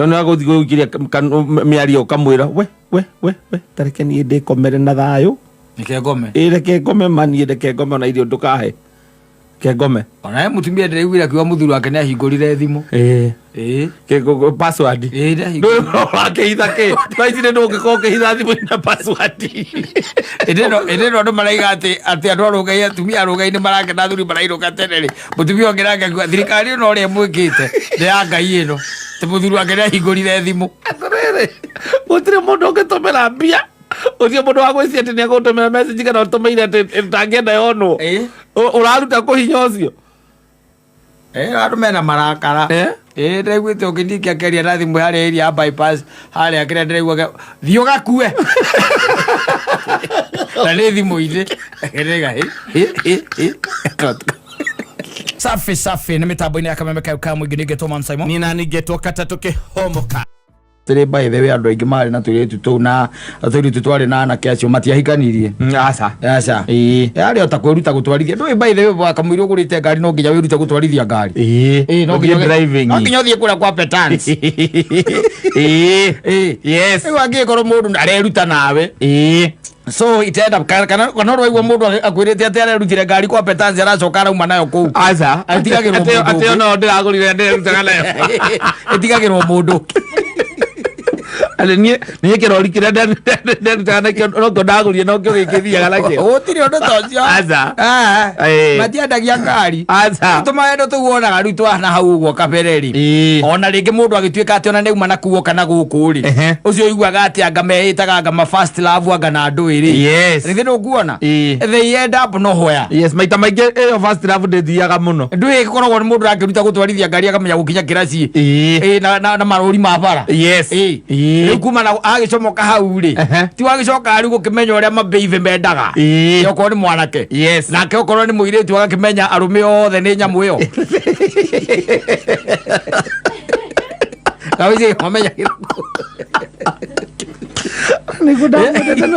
Tondũ nĩ wagũthiĩ gũikiria mĩario ũkamwĩra we we we we tareke niĩ ndĩkomere na thayũ. Reke ngome. Ĩ reke ngome ma niĩ reke ngome ona irio ndũkahe. Ke ngome. Ona he mũtumia ndĩraiguire akiuga mũthuri wake nĩ ahingũrire thimũ. Ĩ. Ĩ. Ke password. Ĩ nĩ ahingũrire. Ũrakĩhitha kĩ? Thaa ici nĩ ndũngĩkorwo ũkĩhitha thimũ na password. Ĩndĩ ĩno ĩndĩ ĩno andũ maraiga atĩ andũ a Rũgai atumia a Rũgai nĩ marakena athuri marainũka tene rĩ. Mũtumia ũngĩ nake akiuga thirikari ĩno ũrĩa ĩmwĩkĩte nĩ ya Ngai ĩno. Atĩ mũthuri wake nĩ ahingũrire thimũ. Atĩrĩrĩ, gũtirĩ mũndũ ũngĩtũmĩra mbia. Gũtirĩ mũndũ wa gwĩciria atĩ nĩ egũtũmĩra message kana ũtũmĩire atĩ ndangĩenda yonwo. Ĩ. Ũraruta kũ hinya ũcio? Andũ mena marakara. Ĩ ndĩraiguĩte ũngĩ akĩaria na thimũ harĩa area ya bypass harĩa kĩrĩa ndĩraigua thiĩ ũgakue. Na nĩ thimũ-inĩ. Ndĩraiga, hĩ, hĩ, hĩ, hĩ. Safi safi nĩ mĩtambo-inĩ ya kameme kayo ka mũingĩ ningĩ Thomas Simon. Nĩ nani ngetwo katatũ kĩhomoka. Tĩrĩ by the way andũ aingĩ marĩ na tũirĩtu tũu na tũirĩtu twarĩ na anake acio matiahikanirie. Aca. Aca. Ĩĩ. Yarĩ o ta kwĩruta gũtwarithia. Ndũĩ by the way kamũira ũgũrĩte ngari no nginya wĩrute gũtwarithia ngari. Ĩĩ. Ĩĩ no nginya Ũthiĩ driving. No nginya ũthiĩ kũrĩa kwa Petans. Ĩĩ. Ĩĩ. Yes. Rĩu angĩkorwo mũndũ areruta nawe. Ĩĩ. So it end up kana kana ũraigua mũndũ akwĩrĩte atĩ arerutire ngari kwa Petans aracoka arauma nayo kũu. Aca. Ĩtigagĩrwo Atĩ mũndũ atĩ ũngĩ. ona ndĩragũrire ndĩrerutaga nayo. Ĩtigagĩrwo mũndũ. Atĩ niĩ niĩ kĩrori kĩrĩa nderutaga nakĩo nokĩo ndagũrire nokĩo gĩkĩthiaga nakĩo. Gũtirĩ ũndũ ta ũcio. Aca. Ah, Ĩĩ. matiendagia ngari. Aca. Tũmaendo tũu wonaga rĩu twana hau ũguo kabere rĩ. Ĩĩ. Ona rĩngĩ mũndũ agĩtuĩka atĩ ona nĩauma na kuo kana gũkũ rĩ. Ehe. Ũcio ũiguaga atĩ anga meĩtaga anga ma first love anga na ndũĩ rĩ. Yes. Rĩngĩ ndũkuona. Ĩĩ. They end up nowhere. Yes, maita maingĩ ĩyo first love ndĩthiaga mũno. Ndũĩ ĩkoragwo nĩ mũndũ arakĩruta gũtwarithia ngari akamenya gũkinya kĩraci. Ĩĩ. Ĩĩ na marũri ma bara. Yes. Ĩĩ. Ĩĩ. Rĩu kuma na agĩcomoka hau rĩ. Ehe. Ti wagĩcoka rĩu gũkĩmenya ũrĩa mabeibe mendaga. Ĩĩ. Okorwo nĩ mwanake. Yes. Nake okorwo nĩ mũirĩtu agakĩmenya arũme othe nĩ nyamũ ĩyo. Kawĩcie mamenyagĩra kũ. Nĩguo ndamwendete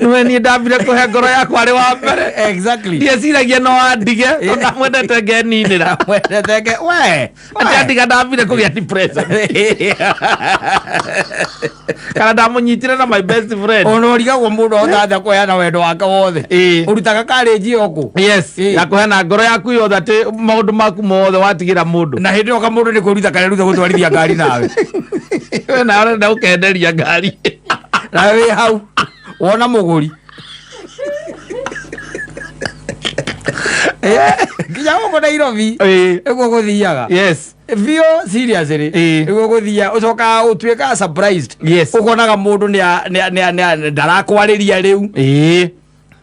nĩwe niĩ ndambire kũhe ngoro yakwa arĩ wa mbere. Exactly. Ndieciragia no andige tondũ ndamwendete ngeninĩra. Wendete ke we. Atĩ andiga ndambire kũgĩa depression. Kana ndamũnyitire na my best friend. Ona ũrigagwo mũndũ ahota atĩa kũheana wendo wake wothe. Ĩĩ. Ũrutaga karĩnji o kũ. Yes. Ĩĩ. Ya kũheana ngoro yaku yothe atĩ maũndũ maku mothe watigĩra mũndũ. Na hĩndĩ ĩyo kamũndũ nĩ kwĩruta kareruta gũtwarithia ngari nawe. We nawe ũrenda gũkenderia ngari. Nawe wĩ hau wona mũgũri. Nginya gũkũ Nairobi Ĩĩ. nĩguo gũthiaga. Yes. Biũ seriously Ĩĩ. nĩguo gũthiaga ũcokaga ũtuĩkaga surprised. Yes. Ũkonaga mũndũ ndarakwarĩria rĩu. Ĩĩ.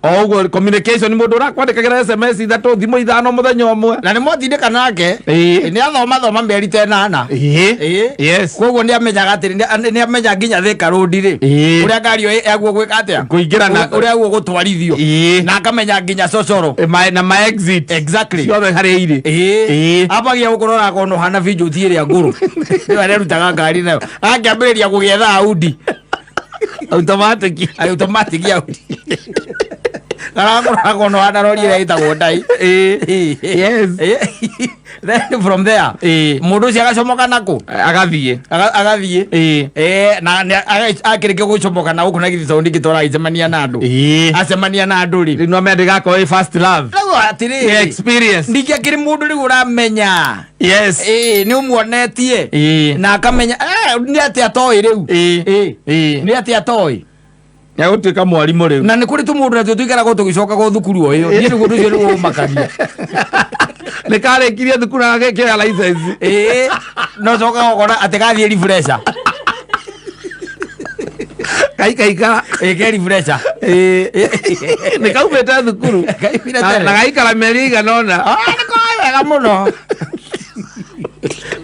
O ũguo communication mũndũ ũrakwandĩkagĩra SMS ithatũ thimũ ithano mũthenya ũmwe. Na nĩ mwatindĩka nake. Ĩĩ. Nĩ athoma thoma mĩeri ta ĩnana. Ĩĩ. Ĩĩ. Yes. Koguo nĩ amenyaga atĩrĩ nĩ amenya nginya Thika Road rĩ. Ĩĩ. Ũrĩa ngari ĩyo yaguo gwĩka atĩa? Kũingĩra na- Ũrĩa yaguo gũtwarithio. Ĩĩ. Na akamenya nginya cocoro. Na ma exit. Exactly. Ciothe harĩa irĩ. Ĩĩ. Ĩĩ. Ambagia gũkorora akona ũhana binjũti ĩrĩa ngũrũ. Nĩyo arerutaga ngari nayo. Akĩambĩrĩria kũgĩetha Audi. Automatic. Automatic Audi. Karakora akona ũhana rori ĩrĩa ĩtagwo ndai. Ĩĩ. Yes. Then from there Ĩĩ. mũndũ ũcio agacomoka nakũ Agathiĩ. Agathiĩ Ĩĩ. Na akĩrĩkia gũcomoka na gũkũ na githĩ tondũ ningĩ tũragĩcemania na andũ Ĩĩ. acemania na andũ rĩ Rĩu no amenya ndĩgakorwo ĩ first love. rĩu Nĩ atĩrĩrĩ experience. ningĩ akĩrĩ mũndũ rĩu ũramenya Yes. Ĩĩ, nĩ ũmuonetie Ĩĩ. na akamenya nĩ atĩa atoĩ rĩu Ĩĩ. Ĩĩ. Ĩĩ. Nĩ atĩa atoĩ Nĩegũtuĩka mwarimũ rĩu. Na nĩ kũrĩ tũmũndũ natuo tũikaragwo tũgĩcokaga thukuru o ĩyo. Niĩ nĩguo ũndũ ũcio nĩguo ũmakagia. Nĩ karĩkirie thukuru na gagĩkĩoya license. Ĩĩ, no cokaga ũkona atĩ gathiĩ refresher. Gaikaikara. Ĩĩ, ke refresher. Ĩĩ. Nĩ kaumĩte thukuru. Kaumire Na tene. na gaikara mĩeri ĩigana ũna. Ah, nĩ koĩ wega mũno.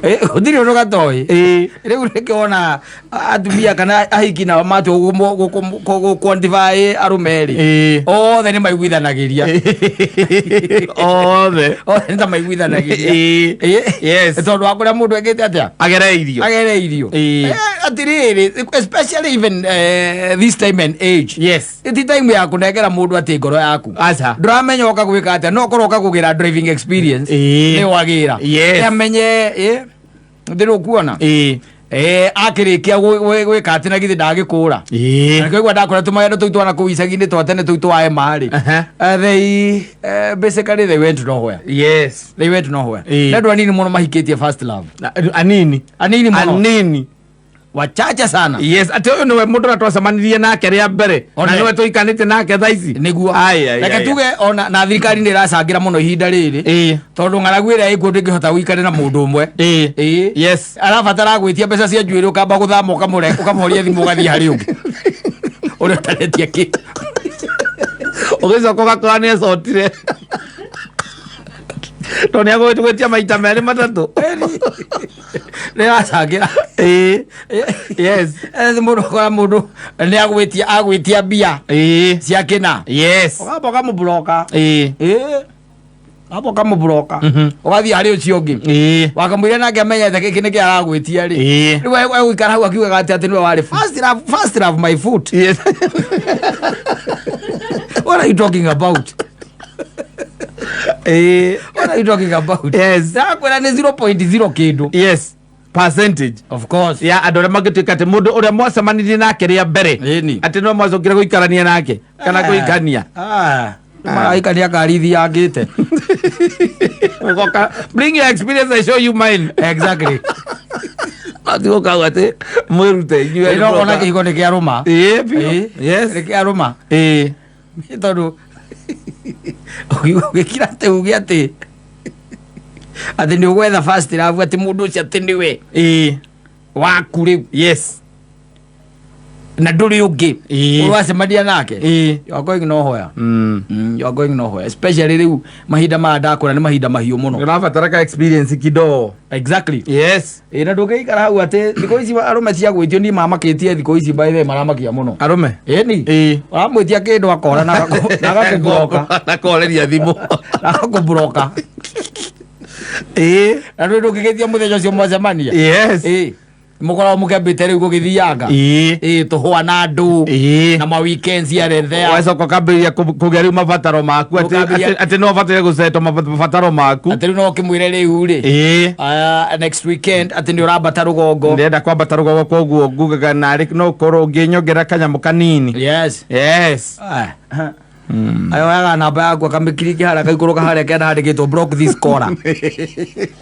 Ĩĩ, gũtirĩ ũndũ gatoĩ. Ĩĩ. Rĩu nĩkĩo wona atumia kana ahiki nao matua gũ-quantify arũme rĩ, Ĩĩ. othe nĩ maiguithanagĩria. Othe. Othe nĩ ta maiguithanagĩria. Ĩĩ. Ĩĩ. Yes. Tondũ wa kũrĩa mũndũ ekĩte atĩa Agereirio. agereirio. Ĩĩ. Atĩrĩrĩ, especially even this time and age, Yes. ti time ya kũnengera mũndũ atĩ ngoro yaku. Aca. Ndũramenya ũka gwĩka atĩa, no korwo ũka kũgĩra driving experience Ĩĩ. nĩ wagĩra. Yes. Amenye ndĩrũkuona. Ĩĩ. Akĩrĩkia gwĩka atĩ na githĩ ndagĩkũra. Ĩĩ. Na nĩkĩo ndakora tũmagendo tũu twana kũu icagi-inĩ twa tene tũu twa ema rĩ. They basically they went nowhere. Yes. They went nowhere. Ĩĩ. Nĩ andũ anini mũno mahikĩtie first love. Anini. Anini mũno. Anini. Wachache sana. Yes, atĩ ũyũ nĩwe mũndũ ũrĩa twacemanirie nake rĩa mbere na One. nĩwe tũikanĩte nake thaa ici. Nĩguo. Ai, ai, Reke ai. tuge ona na thirikari nĩ ĩracangĩra mũno ihinda rĩrĩ. Ĩĩ. Tondũ ng'aragu ĩrĩa ĩkuo ndĩngĩhota gũikara na mũndũ ũmwe. Ĩĩ. Ĩĩ. Yes. Arabatara gwĩtia mbeca cia njuĩrĩ, ũkamba gũthama, ũkamũhoria thimũ, ũgathiĩ harĩ ũngĩ ũrĩa ũtaretia kĩndũ. Ũgĩcoka ũgakora nĩ acotire tondũ nĩ agũgĩtũgĩtia maita merĩ matatũ. Nĩ ĩracangĩra. Ĩĩ. Yes. Mũndũ ũkora mũndũ nĩ agwĩtia mbia Ĩĩ. cia kĩna. Yes. Ũkamba ũkamũbloka. Ĩĩ. Ĩĩ. Ũkamba ũkamũbloka. Ũgathiĩ harĩ ũcio ũngĩ. Ĩĩ. Wakamwĩra nake amenyete gĩkĩ nĩkĩ aragwĩtia rĩ. Ĩĩ. Rĩu egũikara hau akiugaga atĩ nĩwe warĩ first love, first love my foot. Yes. What are you talking about? Ĩĩ. What are you talking about? Yes. Ndakwĩra nĩ 0.0 kĩndũ. Yes. Percentage. Of course. Ya andũ arĩa mangĩtuĩka atĩ mũndũ ũrĩa mwacemanirie nake rĩa mbere Ĩni. atĩ no mwacokire gũikarania nake kana kũhikania. Ah. Maraikania ngari ithiangĩte. Ũgoka, bring your experience, I show you mine. Exactly. Ati ũkauga atĩ mwĩrute inyuĩ Ĩno ona kĩhiko nĩ kĩarũma. Ĩĩ, biũ. Ĩĩ. Yes. Nĩ kĩarũma. Ĩĩ. Tondũ ũgĩkira atĩ uge atĩ nĩ ũgwetha first love, atĩ mũndũ ũcio atĩ nĩwe Ĩĩ. waku rĩu Yes. na ndũrĩ ũngĩ Ĩĩ. ũracemania nake. Ĩĩ. You are going nowhere. You are going nowhere, especially rĩu mahinda maya ndakũra nĩ mahinda mahiũ mũno. Ũrabatara ka experience kidogo. Exactly. Yes. Ĩ, na ndũngĩikara hau atĩ thikũ ici arũme cia gwĩtio niĩ mamakĩtie thikũ ici, by the way, maramakia mũno. Arũme. Ĩni. Ĩĩ. Ũramwĩtia kĩndũ akora na agakũbloka. Na koreria thimũ. Na agakũbloka. Ĩĩ. Na ndũĩ ndũngĩgĩtia mũthenya ũcio mwacemania. Yes. Ĩ, mũkoragwo mũkĩambĩte rĩu gũgĩthianga. Ĩĩ. Ĩ, tũhũa na andũ Ĩĩ. na ma weekends here and there. Wacoka ũkambĩrĩria kũgĩa rĩu mabataro maku atĩ atĩ no ũbatare gũceto mabataro maku. Atĩ rĩu no ũkĩmwĩre rĩu rĩ, next weekend atĩ nĩ ũrambata rũgongo. Ndĩrenda kwambata rũgongo, koguo ngugaga narĩ no ũkorwo ũngĩnyongera kanyamũ kanini. Yes. Yes. Ayoyaga namba yaku akamĩkiriki harĩa akaikũrũka harĩa kenda handĩkĩtwo "Block this caller",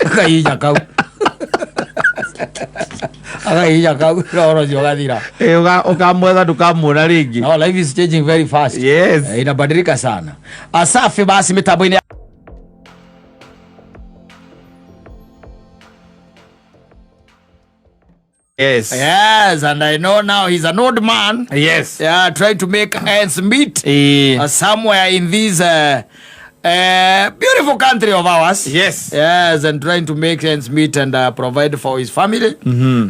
akahihinya kau, akahihinya kau na ũhoro ũcio ũgathira. Ĩĩ, ũkamwetha ndũkamuona rĩngĩ. No, life is changing very fast. Yes. Inabadilika sana. Asafi basi mitambo-inĩ. Yes. Yes, and I know now he's an old man. Yes. Yeah, trying to make ends meet Ĩĩ. somewhere in this beautiful country of ours. Yes. Yes, and trying to make ends meet and provide for his family.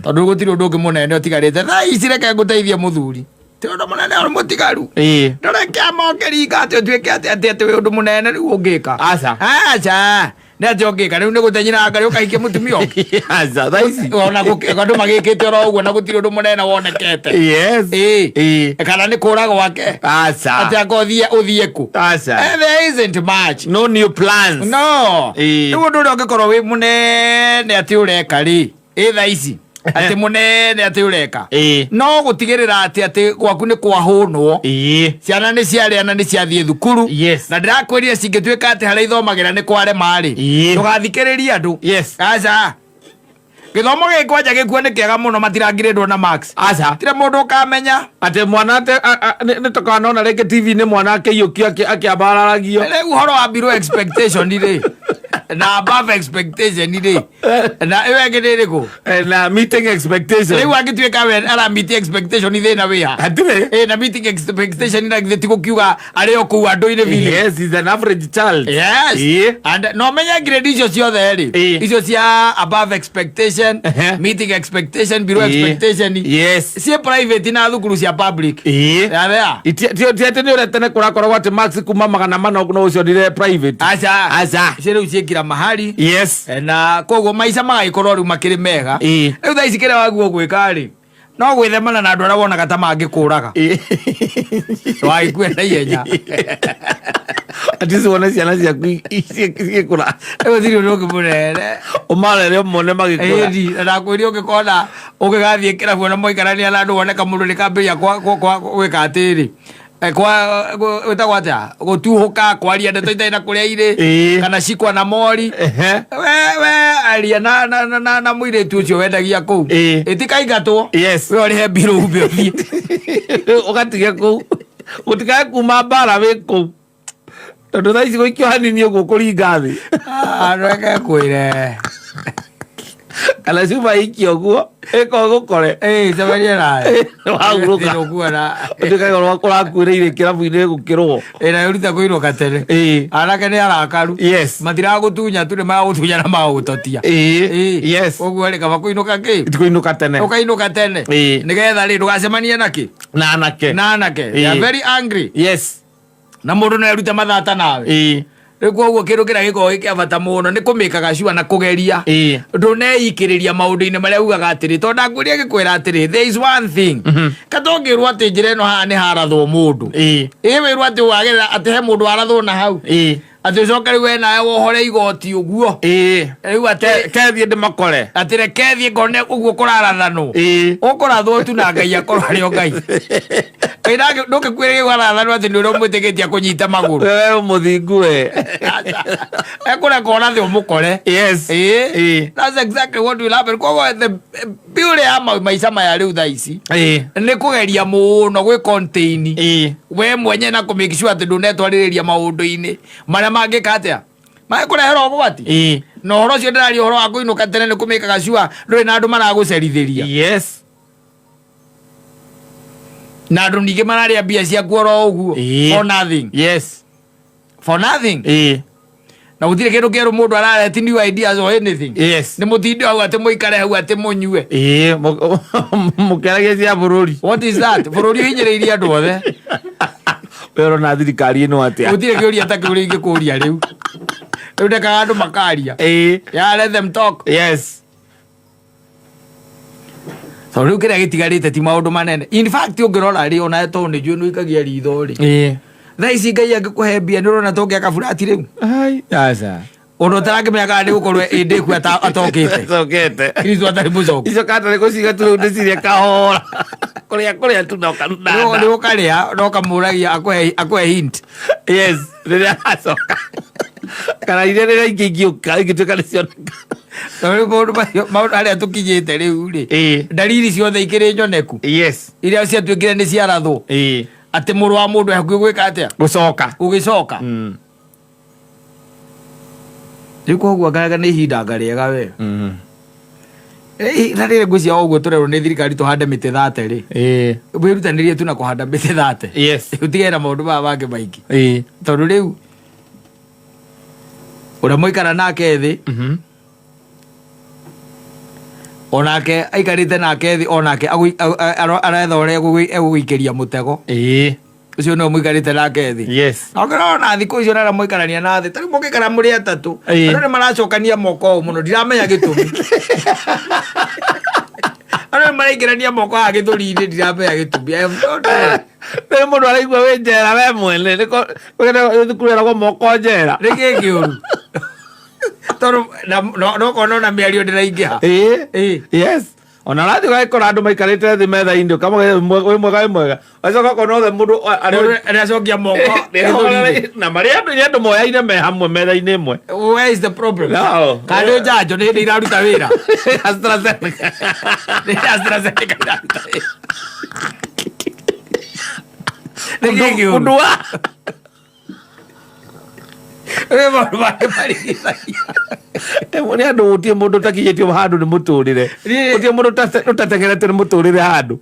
Tondũ gũtirĩ ũndũ ũngĩ mũnene ũtigarĩte thaa ici. Reke ngũteithie mũthuri, ti ũndũ mũnene ũrĩ mũtigaru. Ĩĩ. Ndũreke amoke ringa atĩ ũtuĩke atĩ wĩ ũndũ mũnene rĩu ũngĩka. Aca. Aca, nĩ atĩ ũngĩka rĩu nĩ gũtenyera ngarĩ ũkahikie mũtumia ũngĩ. Aca, thaa ici. Ona andũ magĩkĩte oro ũguo na gũtirĩ ũndũ mũnene wonekete. Yes. Ĩĩ. Ĩĩ. Kana nĩ kũra gwake Aca. atĩ anga ũthiĩ kũ. Aca. There isn't much. No new plans. No. Ĩĩ. Rĩu ũndũ ũrĩa ũngĩkorwo wĩ mũnene atĩ ũreka rĩ, ĩ thaa ici atĩ mũnene atĩ ũreka Ĩĩ. no gũtigĩrĩra atĩ gwaku nĩ kwahũnwo, Ĩĩ. ciana nĩ ciarĩa na nĩ ciathiĩ thukuru. Yes. Na ndĩrakwĩrire cingĩtuĩka atĩ harĩa ithomagĩra nĩ kwarema rĩ, ndũgathikĩrĩrie andũ. Aca, gĩthomo gĩkĩ kwanja gĩkuo nĩ kĩega mũno, matirangirĩndwo na marks. Aca. Tire mũndũ ũkamenya. Atĩ mwana atĩ nĩ tũkanona rĩngĩ TV nĩ mwana akĩiyũkio akĩambararagio. Rĩu ũhoro wa below expectation rĩ na above expectation rĩ, na ĩyo ĩngĩ nĩ ĩrĩkũ? Na meeting expectation. Rĩu angĩtuĩka we ara meet expectation, thĩna wĩha? Hatirĩ. Ĩ, na meeting expectation na githĩ ti gũkiuga arĩ o kũu andũ-inĩ vile? Yes, he's an average child. Yes. And no menye grade icio ciothe rĩ, icio cia above expectation, meeting expectation, below expectation, ciĩ private na thukuru cia public. Yathea. Ti atĩ nĩ ũrĩa tene kũrakoragwo atĩ marks kuma 400 no ũcionire private. Aca. Aca. Icio rĩu ciĩ kila mahali. Na koguo maica magagĩkorwo rĩu makĩrĩ mega. Rĩu thaa ici kĩrĩa waguo gwĩka rĩ, no gwĩthemana na andũ arĩa wonaga ta mangĩkũraga. Wagĩkue na ihenya. Atisi wone ciana ciaku cigĩkũra. Gũtirĩ ũndũ ũngĩ mũnene. Ũmarere ũmone magĩkũra. Ĩni, na ndakwĩria ũngĩkona ũngĩgathiĩ kĩrabu ona mũikarania na andũ wone kamũndũ nĩ kambĩrĩria gwĩka atĩrĩ, gwĩtagwo atĩa, gũtuhũka, kwaria ndeto itarĩ na kũrĩa irĩ, kana cikwa na mori. We aria na mũirĩtu ũcio wendagia kũu. Ĩtikaingatwo. We ũrĩhe mbirũ umbe ũthiĩ. Ũgatige kũu. Gũtikae kuma mbara wĩ kũu. Tondũ thaa ici gũikio hanini ũguo kũringa thĩ. Reke kwĩre. Kana cuma ikio ũguo ĩko gũkore. Cemania nawe. Wahurũka. Ũkuona. Ũtuĩkaga ũrakuĩrĩire kĩrabu-inĩ gũkĩrwo. Na ũrute kũinũka tene. Anake nĩ arakaru. Matiragũtunya tu, nĩ maragũtunya na magũgũtotia. Ũguo rĩ, kaba kũinũka kĩ? Kũinũka tene. Ũkainũka tene. Nĩgetha rĩ, ndũgacemanie na kĩ? Na anake. Na anake. They are very angry. Na mũndũ no erute mathata nawe. Rĩu koguo kĩndũ kĩrĩa gĩkoragwo gĩ kĩa bata mũno nĩ kũmĩkaga sure na kũgeria. Ndũneikĩrĩria maũndũ-inĩ marĩa ugaga atĩrĩ, tondũ ndakwĩrire ngĩkwĩra atĩrĩ, there is one thing. Kata ũngĩrwo atĩ njĩra ĩno haha nĩ harathwo mũndũ. Ĩ wĩrwo atĩ wagerera atĩ he mũndũ warathwo na hau. Atĩ ũcoke rĩu we nawe wohore igoti ũguo. Rĩu atĩ Kethiĩ ndĩmakore. Atĩ reke thiĩ ngone ũguo kũrarathanwo. Ũkũrathwo tu na Ngai akorwo arĩ o Ngai. Ngai ndũngĩkuĩrĩria ũguo arathanwo atĩ nĩ ũrĩa ũmwĩtĩkĩtie akũnyite magũrũ. We mũthingu we. Ekũreka ũrathe ũmũkore. That's exactly what will happen. Koguo the beauty ya maica maya rĩu thaa ici nĩ kũgeria mũno gwĩ contain we mwenye na kũ make sure atĩ ndũnetwarĩrĩria maũndũ-inĩ marĩa mangĩka atĩa, mangĩkũrehera ũgwati. Na ũhoro ũcio ndĩraria ũhoro wa kũinũka tene nĩ kũmĩkaga sure ndũrĩ na andũ maragũcerithĩria. Na andũ ningĩ mararĩa mbia ciaku oro ũguo. For nothing. For nothing. Na gũtirĩ kĩndũ kĩerũ mũndũ arareti, new ideas or anything. Nĩ mũtinde hau atĩ mũikare hau atĩ mũnyue. Mũkĩaragia cia bũrũri. What is that? Bũrũri ũhinyĩrĩirie andũ othe. We ũrona thirikari ĩno atĩa? Gũtirĩ kĩũria ta kĩu rĩngĩ kũria rĩu. Rĩu ndekaga andũ makaria. Yeah, let them talk. Tondũ rĩu kĩrĩa gĩtigarĩte ti maũndũ manene. In fact, ũngĩrora rĩ, ona tondũ nĩ njũĩ nĩ ũikagia ritho rĩ, thaa ici Ngai angĩkũhe mbia nĩ ũrona tũngĩaka burati rĩu. Ai, aca. Ũndũ ũtarakĩmenya kana nĩ gũkorwo ĩndĩ ku atokĩte. Atokĩte. Kristo atarĩ mũcoku. Icio kata nĩ gũciga tu rĩu ndĩcirie kahora. Kũrĩa kũrĩa tu na ũkaruna. Nĩ ũkarĩa na ũkamũragia akũhe hint. Yes, rĩrĩa acoka. Kana iria rĩrĩa ingĩ ingĩũka ingĩtuĩka nĩ cioneka. Tondũ rĩu maũndũ macio, maũndũ harĩa tũkinyĩte rĩu rĩ, ndariri ciothe ikĩrĩ nyoneku. Iria ciatuĩkire nĩ ciarathwo. Atĩ mũrũ wa mũndũ hakuhĩ gwĩka atĩa? Gũcoka. Gũgĩcoka. Rĩu koguo ngaraga nĩ ihinda rĩega we. Na rĩrĩ ngwĩciria o ũguo tũrerwo nĩ thirikari tũhande mĩtĩ 30 rĩ. Wĩrutanĩrie tu na kũhanda mĩtĩ 30. Ũtigane na maũndũ maya mangĩ maingĩ. Tondũ rĩu ũrĩa mũikara nake thĩ, onake aikarĩte nake thĩ, onake aretha ũrĩa egũgũikĩria mũtego. Ũcio nĩwe mũikarĩte nake thĩ. Na ũngĩrora na thikũ icio na arĩa mũikarania na thĩ, tarĩu mũngĩikara mũrĩ atatũ, andũ nĩ maracokania moko ũũ mũno, ndiramenya gĩtũmi. Andũ nĩ maraingĩrania moko haha gĩthũri-inĩ, ndiramenya gĩtũmi. I have not known. Rĩrĩa mũndũ araigua wĩ njera we mwene, nĩko thukuru ĩragwo moko njera. Nĩ kĩĩ kĩũru? Tondũ no ũkona ona mĩario ndĩraingĩha. Ona ũrathiĩ ũgagĩkora andũ maikarĩte thĩ metha-inĩ, ũkamauga wĩ mwega, wĩ mwega. Ũgacoka ũkona othe mũndũ arĩ- Mũndũ nĩacokia moko gĩthũri-inĩ. Na marĩ andũ, nĩ andũ moyaine me hamwe metha-inĩ ĩmwe. Where is the problem? No. Kana nĩ njanjo nĩ hĩndĩ iraruta wĩra? AstraZeneca. Nĩ AstraZeneca iraruta wĩra. Nĩ kĩĩ kĩũru? Ũndũ wa Nĩ maũndũ mangĩ marigithagia. Nĩ andũ gũtirĩ mũndũ ũtakinyĩtio handũ nĩ mũtũrĩre. Gũtirĩ mũndũ ũtatengeretio nĩ mũtũrĩre handũ.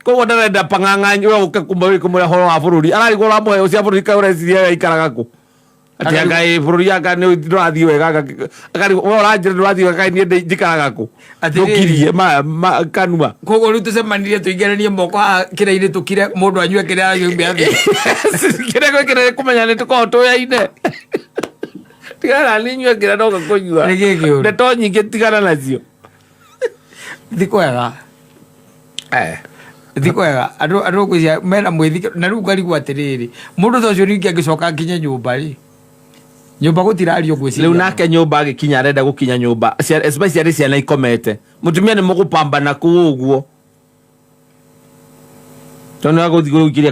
Koguo ndarenda pang'ang'a we ũke kumba wĩ kũmwĩra ũhoro wa bũrũri. Ararigwo ũramũhe cia bũrũri kaĩ ũreciria we aikaraga kũ? Atĩ anga ĩ bũrũri anga nĩ ndũrathiĩ wega, anga akarigwo we ũranjĩra ndũrathiĩ wega kaĩ niĩ njikaraga kũ? Atĩrĩrĩ. Ndũkirie kanua. Koguo rĩu tũcemanirie tũingĩranie moko haha kĩrĩa-inĩ tũkire mũndũ anyue kĩrĩa aranyua ume athiĩ. Kĩrĩa gwĩkĩra nĩ kũmenya nĩ tũkoragwo tũyaine. Tigana na niĩ nyue kĩrĩa ndoka kũnyua. Nĩ kĩĩ kĩũru? Ndeto nyingĩ tigana nacio. Ti kwega. Ti kwega andũ ngwĩciria mena mwĩthikĩro na rĩu ngarigwo atĩrĩrĩ, mũndũ ta ũcio ningĩ angĩcoka akinye nyũmba rĩ, nyũmba gũtirario ngwĩciria. Rĩu nake nyũmba agĩkinya, arenda gũkinya nyũmba, especially arĩ ciana ikomete, mũtumia nĩ mũgũpambana kũu ũguo, tondũ nĩ agũthiĩ gũikiria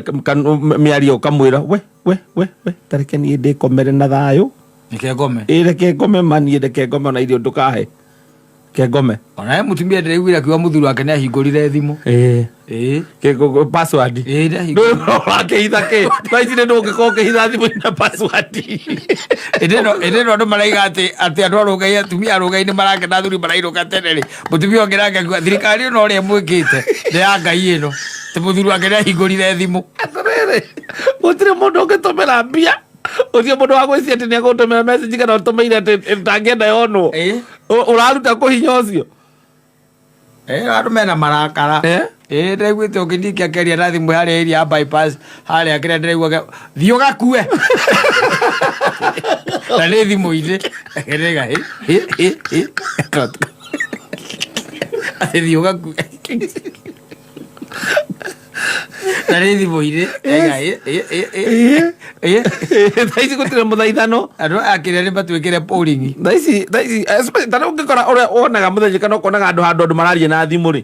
mĩario, ũkamwĩra, we we we we, tareke niĩ ndĩkomere na thayũ. Reke ngome. Ĩ, reke ngome ma, niĩ reke ngome, ona irio ndũkahe, reke ngome. Ona he mũtumia ndĩraiguire akiuga mũthuri wake nĩ ahingũrire thimũ. Ĩ. Ĩ. Password. Ĩ, nĩ ahingũrire. Wakĩhitha kĩ thaa ici? Nĩ ndũngĩkorwo ũkĩhitha thimũ na password. Ĩndĩ ĩno andũ maraiga atĩ andũ arũgai, atumia arũgai nĩ marakena athuri marainũka tene rĩ, mũtumia ũngĩ nake akiuga thirikari ĩno ũrĩa mwĩkĩte nĩ ya Ngai ĩno, atĩ mũthuri wake nĩ ahingũrire thimũ. Atĩrĩrĩ, gũtirĩ mũndũ ũngĩtũmĩra mbia, ũcio mũndũ wa gwĩcia atĩ nĩ agũtũmĩra message kana ũtũmĩire atĩ ũtangĩenda yonwo. Ĩ. Ũraruta kũ hinya ũcio? Eh, andũ mena marakara. Eh? Ĩ, ndĩraiguĩte ũngĩ ningĩ akĩaria na thimũ harĩa area ya bypass harĩa kĩrĩa ndĩraigua thiĩ ũgakue na nĩ thimũ-inĩ. Ndĩraiga, "Hĩ, hĩ, hĩ, hĩ." Atĩ thiĩ ũgakue na nĩ thimũ-inĩ. Ndĩraiga, "Hĩ, hĩ, hĩ, hĩ, hĩ." Thaa ici gũtirĩ mũthaithano. Andũ aya kĩrĩa nĩ matuĩkĩre polling. Thaa ici ta rĩu ũngĩkora ũrĩa wonaga mũthenya kana ũkonaga handũ handũ andũ mararia na thimũ rĩ,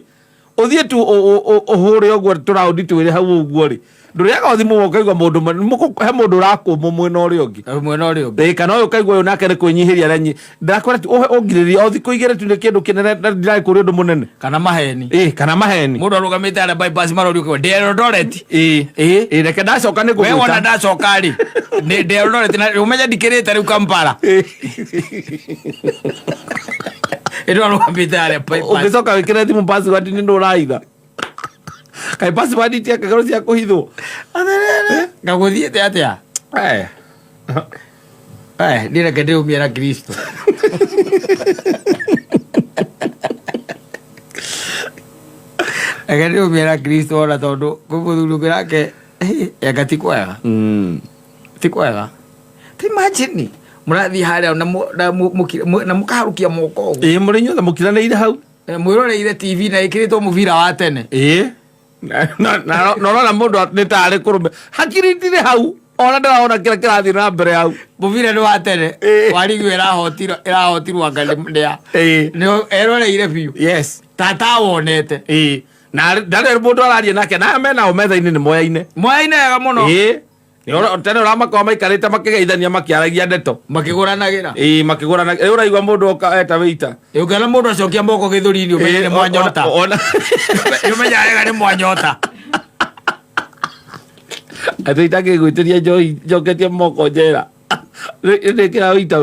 ũthiĩ tu ũhũre ũguo tũraundi twĩrĩ hau ũguo rĩ, ndũrĩaga thimũ, ũkaigua mũndũ he mũndũ ũrakũmwo mwena ũrĩa ũngĩ. Mwena ũrĩa ũngĩ. Ĩ, kana ũyũ ũkaigua ũyũ nake nĩ kwĩnyihĩria arenyi ndakwĩra tu ũngirĩrie o thikũ 2 tu, nĩ kĩndũ kĩnene na ndiragĩkũria ũndũ mũnene. Kana maheni. Ĩ, kana maheni. Mũndũ arũgamĩte harĩa bypass marorio kĩo ndĩ Eldoret. Ĩ. Ĩ. Ĩ, reke ndacoka nĩ We wona ngũgwĩta. ndacoka rĩ, nĩ ndĩ Eldoret na ũmenye ndikĩrĩte rĩu Kampala. Ĩndĩ arũgamĩte harĩa bypass. Ũngĩcoka wĩkĩre thimũ password, nĩ ndũ ũraitha kaĩ password itiakagĩrwo cia kũhithwo. Ngagũthiĩte atĩa? Eh. Eh, niĩ reke ndĩũmie na Kristo. Reke ndĩũmie na Kristo ona tondũ kwĩ mũthuri ũngĩ nake, anga ti kwega. Ti kwega. Ta imagine mũrathiĩ harĩa na mũkaharũkia moko ũguo. Ĩ, mũrĩ inyuothe mũkiranĩire hau. Eh, mwĩroreire TV na ĩkĩrĩtwo mũbira wa tene. Ĩ, na ũrona mũndũ nĩ tarĩ kũrũme, hakiri itirĩ hau, ona ndĩrona kĩrĩa kĩrathiĩ na mbere hau. Mũbira nĩ wa tene. Ĩ. Wa rigi ĩrahotirwo anga nĩ ya Ĩ. nĩ eroreire biũ. Yes. Tata wonete. Ĩ, na ndarĩ mũndũ araria nake, na aya menao metha-inĩ nĩ moyaine. Moyaine wega mũno. Ĩ. Tene ũramakorwo maikarĩte makĩgeithania, makĩaragia ndeto. Makĩgũranagĩra. Ĩ, makĩgũrana. Rĩu ũraigua mũndũ oka eta wĩita. Ũngĩona mũndũ acokia moko gĩthũri-inĩ, ũmenye nĩ mwanyota. Ũmenye wega nĩ mwanyota. Atĩ itangĩgwĩtĩria njohi njoketie moko njera, nĩkĩra wĩita.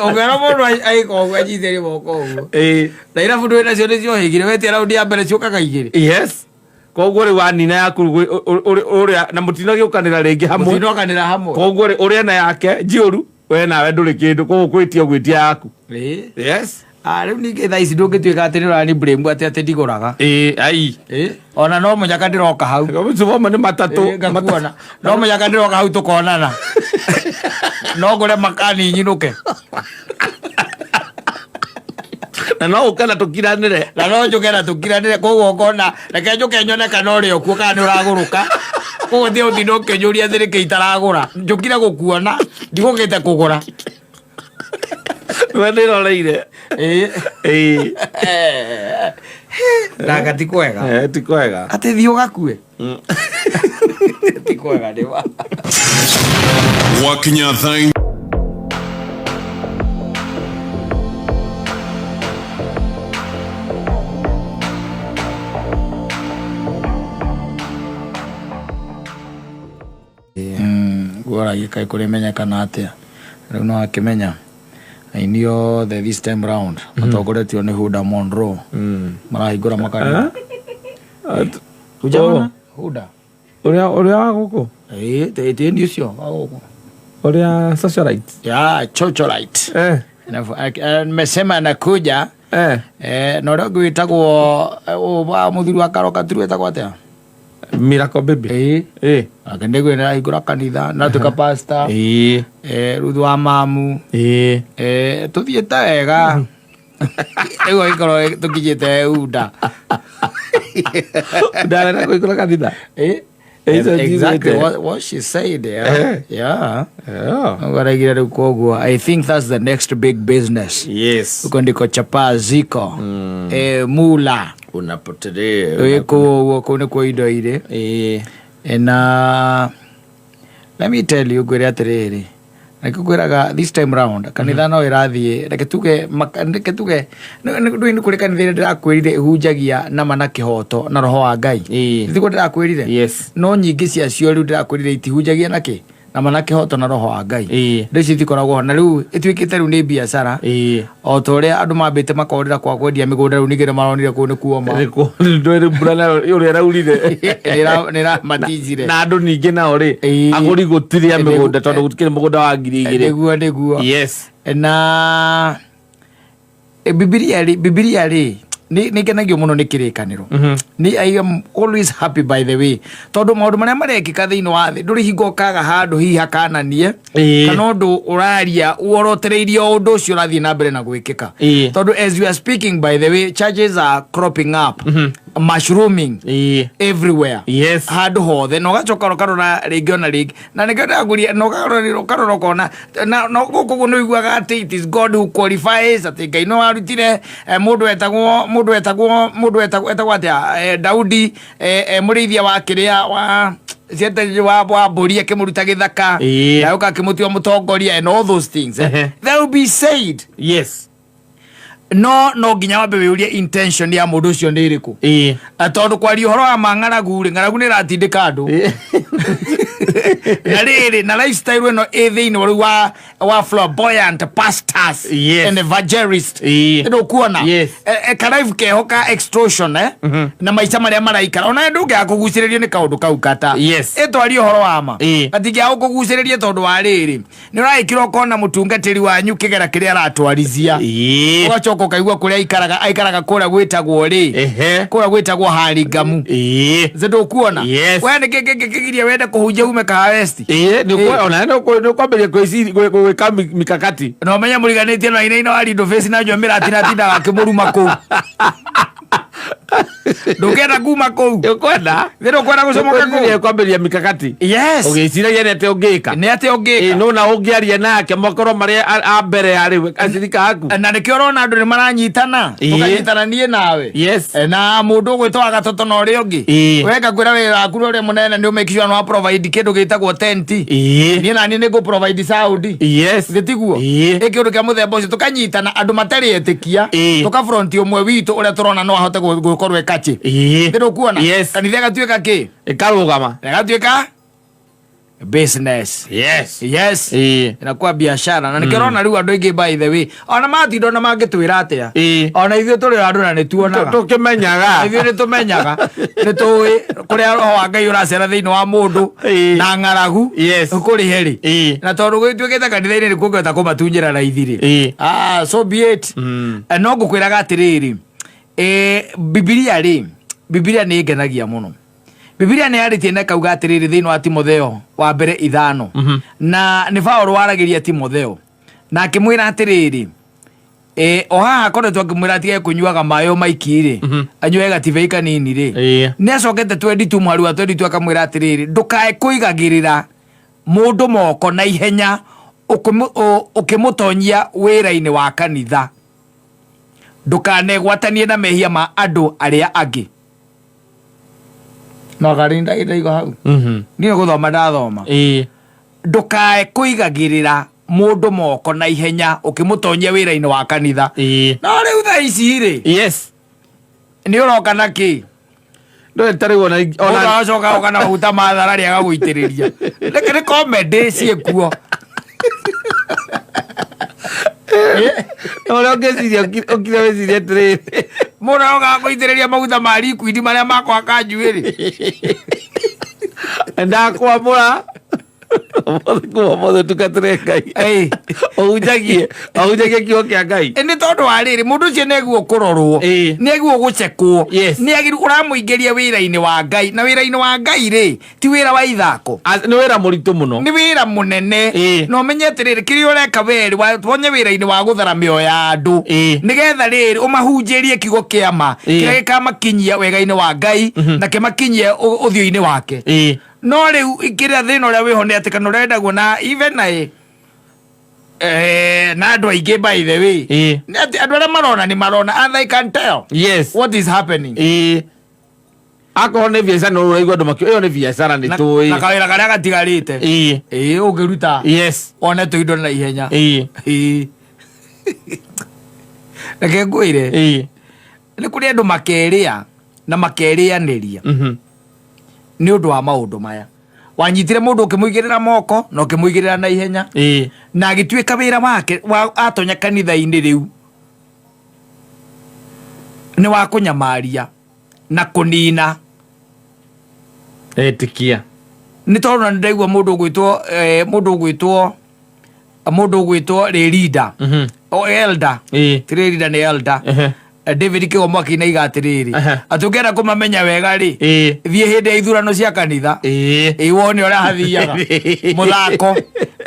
Ũngĩona mũndũ agĩka ũguo anyitĩrie moko ũguo. Ĩ. Na irabu ndũĩ nacio nĩ ciohĩgire, wetia raundi ya mbere ciũkaga igĩrĩ. Yes, koguo rĩu wanina yaku ũrĩa na mũtinagĩũkanĩra rĩngĩ hamwe. Mũtinokanĩra hamwe. Koguo rĩ, ũrĩa na yake njiũru, we nawe ndũrĩ kĩndũ, koguo kwĩtia gwĩtia yaku. Ĩ. Yes. Ah, rĩu ningĩ thaa ici ndũngĩtuĩka atĩ nĩ ũrani blame atĩ ndigũraga. Ĩ, ai. Ĩ, ona no mũnyaka ndĩroka hau. Mũcuba nĩ matatũ. Ĩ, ngakuona no mũnyaka ndĩroka hau tũkonana, no ngũre makani nyinũke. Na no ũke na tũkiranĩre. Na no njũke na tũkiranĩre, koguo ũkona reke njũke nyone kana ũrĩ o kuo kana nĩ ũragũrũka, koguo tiga ũtinda ũkĩnjũria atĩ nĩkĩ itaragũra, njũkire gũkuona, ndigũkĩte kũgũra. We ndĩroreire. Ĩ. Ĩ. Nanga ti kwega. Eh, ti kwega. Atĩ thiĩ ũgakue ti kwega nĩ ma. Gwakinya thaa Guoragia kaĩ kũrĩmenyekana atĩa rĩu, no akĩmenya aini othe this time round matongoretio nĩ Huda Monroe marahingũra makanitha. Hujaona Huda? Ũrĩa wa gũkũ? Ĩ, tĩni ũcio wa gũkũ. Ũrĩa socialite? Ya socialite. Eh. Nimesema anakuja. Eh. Eh, na ũrĩa ũngĩ wĩtagwo wa mũthuri wa Karo Katuru wĩtagwo atĩa? Miracle Baby. Ĩ. Ĩ. Nake nĩguo nĩarahingũra kanitha na tuĩka pastor. Ĩ. Eh, Ruthu wa mamu. Ĩ. Eh, tũthiĩte wega rĩu, agĩkorwo tũkinyĩte unda. Ndarenda kũhingũra kanitha. Eh? Icio Exactly njiguĩte. what she said, yeah. Eh. Yeah. Yeah. Ũgaraigire rĩu koguo I think that's the next big business. Yes. Huko ndiko chapaa ziko. Eh, mula. Unapotelea. Wĩkũu ũguo kũu nĩkuo indo irĩ. Eh. Na let me tell you ngwĩre atĩrĩrĩ reke ngwĩraga this time round kanitha no ĩrathiĩ reke tuge reke tuge ndũĩ nĩ kũrĩ kanitha ĩrĩa ndĩrakwĩrire ĩhunjagia nama na kĩhoto na roho wa Ngai. Ĩĩ. Tiguo ndĩrakwĩrire? Yes. No nyingĩ ciacio rĩu ndĩrakwĩrire itihunjagia na kĩ nama na kĩhoto na roho wa Ngai. Ĩĩ. Rĩu icio itikoragwo ho na rĩu ĩtuĩkĩte rĩu nĩ biacara Ĩĩ. o ta ũrĩa andũ mambĩte makorĩra kwa kwendia mĩgũnda rĩu ningĩ nĩ maronire kũu nĩ kuoma. Ndwere mbura nayo ũrĩa ĩraurire. Nĩramatinjire. Na andũ ningĩ nao rĩ Ĩĩ. agũri gũtirĩ a Nĩguo- mĩgũnda tondũ gũtikĩrĩ mũgũnda wa 2000. Nĩguo nĩguo. Yes. Na bibilia rĩ bibilia rĩ nĩ ngenagio mũno nĩ kĩrĩkanĩro. Nĩ I am always happy by the way tondũ maũndũ marĩa marekĩka thĩinĩ wa thĩ ndũrĩ hingo ũkaga handũ hihi hakananie Ĩĩ. kana ũndũ ũraria worotereirie o ũndũ ũcio ũrathiĩ na mbere na gwĩkĩka. Ĩĩ. Tondũ as we are speaking by the way churches are cropping up, mushrooming Ĩĩ. everywhere. Yes. Handũ hothe na ũgacoka ũkarora rĩngĩ ona rĩngĩ na nĩkĩo ndĩrakwĩria na ũkarora ũkarora ũkona na na gũkũ ũguo nĩ ũiguaga atĩ it is God who qualifies atĩ Ngai no arutire mũndũ etagwo mũndũ etagwo mũndũ etagwo etagwo atĩa Daudi mũrĩithia wa kĩrĩa wa ciete wa mbũri akĩmũruta gĩthaka Ĩĩ. na agĩũka akĩmũtua mũtongoria and all those things, eh. Ehe. They will be said. Yes. No no nginya wambe wĩũrie intention ya mũndũ ũcio nĩ ĩrĩkũ. Ĩĩ. Tondũ kwaria ũhoro wa ma ng'aragu rĩ ng'aragu nĩ ĩratindĩka andũ na rĩrĩ na lifestyle ĩno ĩ thĩinĩ rĩu wa flamboyant pastors Yes. and evangelist. Ĩĩ. Nĩ ũkuona Yes. Kalife keho ka extortion na maica marĩa maraikara ona ndũngĩaga kũgucĩrĩrio nĩ kaũndũ kau kata. Yes. Ĩtwarie ũhoro wa ma Ĩĩ. gatingĩaga gũkũgucĩrĩria tondũ wa rĩrĩ nĩ ũraĩkĩra ũkona mũtungatĩri wanyu kĩgera kĩrĩa aratwarithia. Ĩĩ. Ũgacoka ũkaigua kũrĩa aikaraga aikaraga kũrĩa gwĩtagwo rĩ Ehe. kũrĩa gwĩtagwo haringamu. Ĩĩ. Ndũkuona Yes. we nĩ kĩ kĩgiria wende kũhunjia ume Kahawa West? Ĩĩ nĩ ona nĩ ũkwambĩrĩria gwĩka mikakati. Na ũmenye mũriganĩtie na inaina wa Lindo Face na nyua mĩratina atindaga akĩmũruma kũu ndũngĩenda kuma kũu. Ũkwenda? Thĩ ndũkwenda gũcomoka Ũkwĩrirĩria kũu. kwambĩrĩria mikakati. Yes. Ũgĩciragia nĩ atĩa ũngĩka. Nĩ atĩa Ĩĩ ũngĩka. no na ũngĩaria nake makorwo marĩ a mbere ya rĩu acirika aku. Na nĩkĩo ũrona andũ nĩ maranyitana. Ĩĩ. Tũkanyitana niĩ nawe. Yes. Na mũndũ ũgwĩtwo wa gatoto na ũrĩa ũngĩ. Ĩĩ. We ngakwĩra wĩra waku ũrĩa mũnene nĩ ũmake sure nĩ wa provide kĩndũ gĩtagwo tent. Ĩĩ. Niĩ naniĩ nĩ ngũ provide sound. Yes. Githĩ tiguo? Ĩĩ. Ĩ kĩũndũ kĩa mũthemba ũcio tũkanyitana andũ matarĩ etĩkia. Ĩĩ. Tũkafronti ũmwe witũ ũrĩa tũrona no ahote gũkorwo ĩkachĩ. Ĩĩ. Thĩ ndũkuona? Yes. Kanitha ĩgatuĩka kĩ? Ĩkarũgama. Ĩgatuĩka business. Yes. Yes. Ĩĩ. Inakuwa biashara na nĩkĩo ũrona rĩu andũ aingĩ by the way ona matinda ona mangĩtwĩra atĩa Ĩĩ. ona ithuĩ tũrĩ andũ na nĩ tuonaga. Tũkĩmenyaga. Ithuĩ nĩ tũmenyaga nĩ tũĩ kũrĩa roho wa Ngai ũracera thĩinĩ wa mũndũ Ĩĩ. na ng'aragu Yes. kũrĩ herĩ. Ĩĩ. Na tondũ gũgĩtuĩkĩte kanitha-inĩ nĩ kũngĩhota kũmatunyĩra raithi rĩ. Ĩĩ. Ah, so be it. No ngũkwĩraga atĩrĩrĩ bibilia rĩ bibilia nĩ ĩngenagia mũno. Bibilia nĩ yarĩtie na ĩkauga atĩrĩrĩ thĩinĩ wa Timotheo wa mbere 5 na nĩ Paũlũ waragĩria Timotheo na akĩmwĩra atĩrĩrĩ o haha akoretwo akĩmwĩra atige kũnyuaga maĩ o maiki rĩ anyuage gatibei kanini rĩ. Ĩĩ. Nĩ acokete 22 mũhari wa 22 akamwĩra atĩrĩrĩ ndũkae kũigagĩrĩra mũndũ moko na ihenya ũkĩmũtonyia wĩra-inĩ wa kanitha ndũkanegwatanie na mehia ma andũ arĩa angĩ no karinda ndaigo hau. Niĩ gũthoma ndathoma. Ĩĩ. Ndũkae kũigagĩrĩra mũndũ moko na ihenya ũkĩmũtonyia wĩra-inĩ wa kanitha. Ĩĩ. No rĩu thaa ici rĩ Yes. nĩ ũroka na kĩ? Ndũĩ ta rĩu ona Mũndũ agacoka agoka na maguta ma tharari agagũitĩrĩria reke nĩ comedy ciĩkuo. Ũrĩa ũngĩciria ũkire wĩcirie atĩrĩrĩ Mũndũ aroka agakũitĩrĩria maguta ma liquid marĩa makwaka njuĩrĩ. Ndakwamũra. Kuma mothe tungatĩre Ngai. Ĩĩ. Ũhunjagie, ũhunjagie kiugo kĩa Ngai. Nĩ tondũ wa rĩrĩ mũndũ ũcio nĩaguo kũrorwo, Ĩĩ. nĩaguo gũcekwo, Yes. nĩagĩrĩirwo ũramũingĩria wĩra-inĩ wa Ngai, na wĩra-inĩ wa Ngai rĩ ti wĩra wa ithako. Nĩ wĩra mũritũ mũno. Nĩ wĩra mũnene. Ĩĩ. Na ũmenye atĩrĩrĩ, kĩrĩa ũreka werĩ watonye wĩra-inĩ wa gũthara mĩoyo ya andũ, Ĩĩ. nĩgetha rĩrĩ ũmahunjĩrie kiugo kĩa ma, Ĩĩ. kĩrĩa gĩkamakinyia wega-inĩ wa Ngai na kĩmakinyie ũthiũ-inĩ wake. Ĩĩ. No rĩu kĩrĩa thĩna ũrĩa wĩho nĩ atĩ kana ũrendagwo na even na na andũ aingĩ, by the way, Ĩĩ. nĩ atĩ andũ arĩa marona nĩ marona, and they can tell what is happening. Ĩĩ. Akorwo nĩ biacara no ũraigua andũ makĩ ĩyo nĩ biacara nĩ Na tũĩ. na kawĩra karĩa gatigarĩte, Ĩĩ. ĩĩ, ũngĩruta one tũindo na ihenya. Ĩĩ. Ĩĩ. Reke ngwĩre, nĩ kũrĩ andũ makerĩa na makerĩanĩria nĩ ũndũ wa maũndũ maya. Wanyitire mũndũ ũkĩmũigĩrĩra moko na ũkĩmũigĩrĩra na ihenya, na agĩtuĩka wĩra wake wa atonya kanitha-inĩ rĩu nĩ wa kũnyamaria na kũnina Etĩkia. Nĩ tondũ na nĩndaigua mũndũ ũgwĩtwo Rĩrinda, o elder, ti Rĩrinda, nĩ elder. David Kĩgomo akĩinaiga atĩrĩrĩ, atĩ ũngĩenda kũmamenya wega rĩ, thiĩ hĩndĩ ya ithurano cia kanitha, ĩ wone ũrĩa hathiaga mũthako.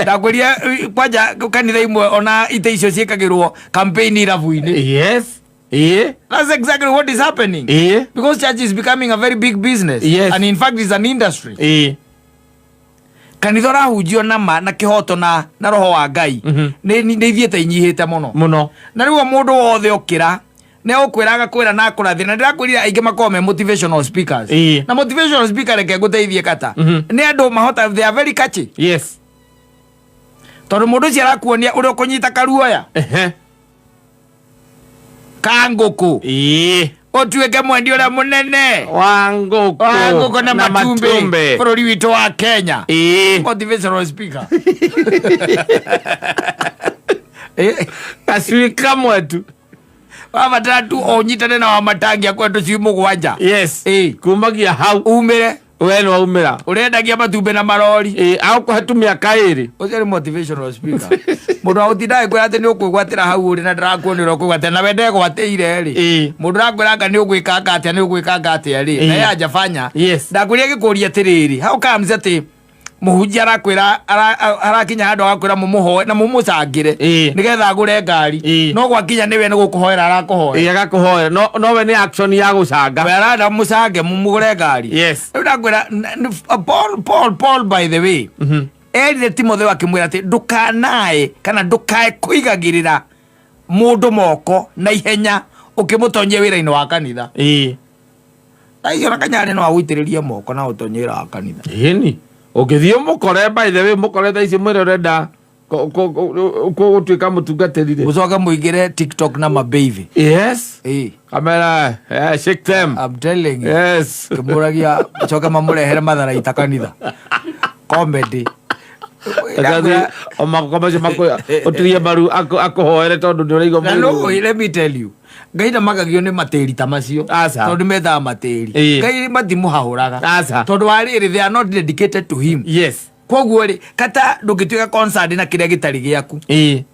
Ndakwĩria, kwanja kanitha imwe ona ite icio ciĩkagĩrwo campaign irabu-inĩ. Yes. Ĩĩ. That's exactly what is happening, because church is becoming a very big business, and in fact it's an industry. Kanitha ũrahunjio na ma na kĩhoto na roho wa Ngai nĩ ithiĩte inyihĩte mũno. Mũno. Na rĩu o mũndũ wothe ũkĩra nĩ agũkwĩra, agakwĩra na akũrathĩra, na ndĩrakwĩrire aingĩ makoragwo me motivational speakers. Na motivational speaker, reke ngũteithie kata, nĩ andũ mahota, they are very catchy, tondũ mũndũ ũcio arakuonia ũrĩa ũkũnyita karuoya ka ngũkũ, ũtuĩke mwendia ũrĩa mũnene wa ngũkũ wa ngũkũ na matumbĩ bũrũri witũ wa Kenya. Motivational speaker. Gacui kamwe tu. Wabatara tu ũnyitane na wamatangi akwe tũcui 7. Kumagia hau umĩre. We nĩ waumĩra. Ũrendagia matumbĩ na marori. Ĩĩ, agũkũhe tu mĩaka 2. Ũcio nĩ motivational speaker, mũndũ wa gũtinda agĩkwĩra atĩ nĩ ũkwĩgwatĩra hau ũrĩ na ndarakuonera ũkwĩgwatĩra na we ndegwatĩire rĩ. Mũndũ ũrakwĩra anga nĩ ũgwĩkanga atĩa, nĩ ũgwĩkanga atĩa rĩ, na yeye hajafanya. Ndakwĩria gĩkũria atĩrĩrĩ, how comes atĩ mũhunjia arakwĩra arakinya handũ agakwĩra mũmũhoe na mũmũcangĩre nĩgetha agũre ngari, no gwakinya nĩwe nĩ gũkũhoera arakũhoera? Ĩĩ, agakũhoera, no we nĩ action ya gũcanga. We arenda mũcange mũmũgũre ngari. Rĩu ndakwĩra, Paul, by the way, erire Timotheo akĩmwĩra atĩ ndũkanae kana ndũkae kũigagĩrĩra mũndũ moko na ihenya ũkĩmũtonyia wĩra-inĩ wa kanitha. Aicio na kanyarĩ no agũitĩrĩrie moko na ũtonye wĩra wa kanitha. Ĩni ũngĩthiĩ ũmũkore, by the way, mũkore thaa ici, mwĩre ũrenda gũtuĩka mũtungatĩri rĩ, mũcoke mũingĩre TikTok na mababy. Kamera, shake them. I'm telling you. Kĩmũragia coke mamũrehere matharaita kanitha, comedy. Akathi, o mako macio ũturie maru akũhoere tondũ nĩ ũraigua Na no, let me tell you, Ngai ndamakagio nĩ matĩri ta macio. Aca. Tondũ methaga matĩri. Ngai matimũhahũraga, tondũ wa rĩrĩ, they are not dedicated to him. Koguo rĩ, kata ndũngĩtuĩka concerned na kĩrĩa gĩtarĩ gĩaku.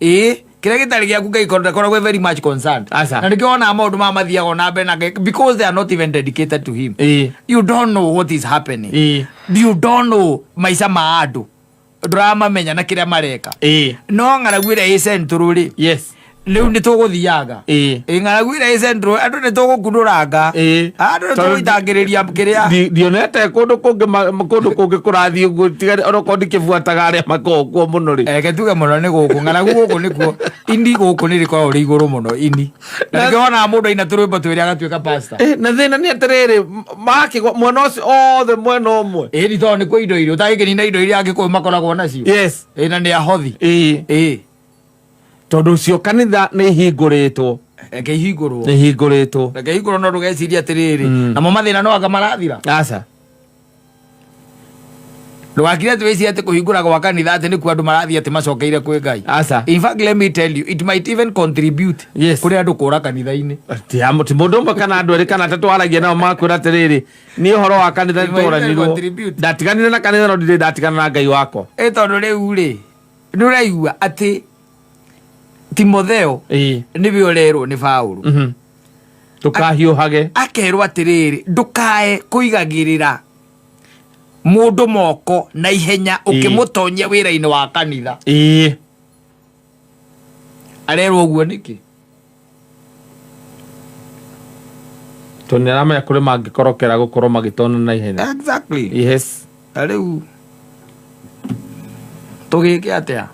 Ĩĩ, kĩrĩa gĩtarĩ gĩaku, Ngai ndakoragwo very much concerned. Aca. Na nĩkĩo wonaga maũndũ maya mathiaga na mbere na Ngai, because they are not even dedicated to him. You don't know what is happening. You don't know maica ma andũ, ndũramamenya na kĩrĩa mareka. No ng'aragu ĩrĩa ĩ central rĩ, rĩu nĩ tũgũthianga. Ĩ ng'aragu ĩrĩa ĩ central, andũ nĩ tũgũkunũranga. Andũ nĩ Tondũ tũgũitangĩrĩria kĩrĩa. Ndionete kũndũ kũngĩ kũrathiĩ ũguo, tiga onokorwo ndikĩbuataga arĩa makoragwo kuo mũno rĩ. Reke tuge mũno nĩ gũkũ ng'aragu, gũkũ nĩkuo ini, gũkũ nĩ rĩkoragwo rĩ igũrũ mũno ini, na nĩkĩo wonaga mũndũ aina tũrwĩmbo twĩrĩ agatuĩka pastor. Na thĩna nĩ atĩrĩrĩ, makĩgwa mwena ũcio othe mwena ũmwe. Ĩ ni tondũ nĩkuo indo iria ũtangĩkĩnina, indo iria Agĩkũyũ makoragwo nacio. Ĩ na nĩ ahothi. Ĩ. Tondũ ũcio kanitha nĩ ihingũrĩtwo. Reke ihingũrwo. Nĩ ihingũrĩtwo. Reke ihingũrwo, no ndũgecirie atĩrĩrĩ, namo mathĩna no anga marathira. Aca. Ndũgakire atĩ wĩcirie atĩ kũhingũra gwa kanitha atĩ nĩkuo andũ marathiĩ atĩ macokeire kwĩ Ngai. Aca. In fact, let me tell you, it might even contribute Yes. kũrĩ andũ kũra kanitha-inĩ. Ti mũndũ ũmwe kana andũ erĩ kana atatũ waragia nao makwĩra atĩrĩrĩ, niĩ ũhoro wa kanitha It might even nĩtũranirwo, contribute. ndatiganire na kanitha no ndirĩ ndatigana na Ngai wakwa. Ĩ tondũ rĩu rĩ, nĩ ũraigua atĩ Timotheo Ĩĩ. nĩwe ũrerwo nĩ Paũlũ. Ndũkahiũhage. Akerwo atĩrĩrĩ, ndũkae kũigagĩrĩra mũndũ moko na ihenya ũkĩmũtonyia wĩra-inĩ wa kanitha. Ĩĩ. Arerwo ũguo nĩkĩ? Tondũ nĩaramenya kũrĩ mangĩkorokera gũkorwo magĩtona na ihenya. Exactly. Yes. Na rĩu tũgĩke atĩa?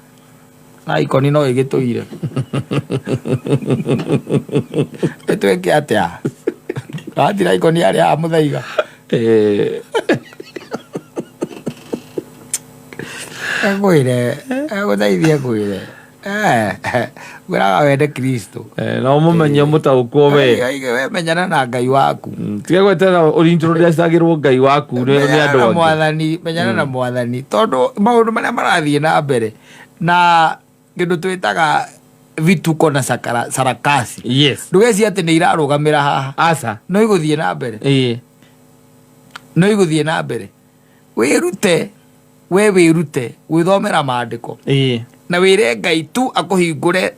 Na ikoni no ĩgĩtũire. Ĩtwĩke atĩa? Ratira ikoni yarĩ haha mũthaiga. Eh. Ngwĩre, ngũteithie ngwĩre. Ngwĩraga wende Kristo. Na ũmũmenye ũmũtaũkwo we. We menyana na Ngai waku. Tiga gweterera ũrintroducagĩrwo Ngai waku nĩ Menyana andũ na angĩ. mwathani, menyana na mwathani tondũ maũndũ marĩa marathiĩ na mbere na kĩndũ twĩtaga vituko na sarakasi. Yes. Ndũgecirie atĩ nĩ irarũgamĩra haha. Aca. No igũthiĩ na mbere. Ĩĩ. No igũthiĩ na mbere. Wĩrute, we wĩrute gwĩthomera maandĩko. Ĩĩ. Na wĩre Ngai tu akũhingũre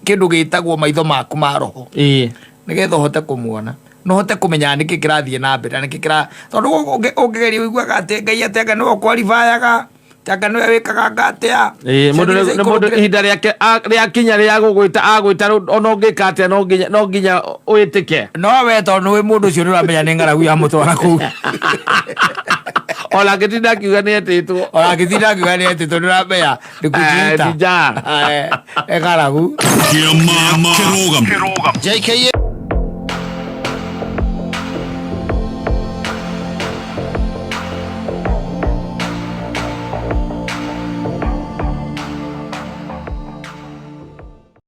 kĩndũ gĩtagwo maitho maku ma roho. Ĩĩ. Nĩgetha ũhote kũmuona. Na ũhote kũmenya nĩkĩ kĩrathiĩ na mbere, na nĩkĩ kĩra-, tondũ ũngĩgeria ũiguaga atĩ Ngai atĩ anga nĩwe ũkwaribayaga, atĩ anga nĩwe wĩkaga anga atĩa. Ĩĩ, mũndũ Ciathĩ nĩ mũndũ ikũrũkĩre- ihinda rĩake rĩakinya rĩa gũgwĩta, agwĩta rĩu ona ũngĩka atĩa no nginya wĩtĩke. No we tondũ nĩ mũndũ ũcio nĩ ũramenya nĩ ng'aragu yamũtwara kũu. Ona angĩtinda akiuga nĩ etĩtwo. Ona angĩtinda akiuga nĩ etĩtwo, nĩ ũramenya nĩ kujiita. Ni njaa. Ng'aragu. Kĩama kĩrũgamo. JKA.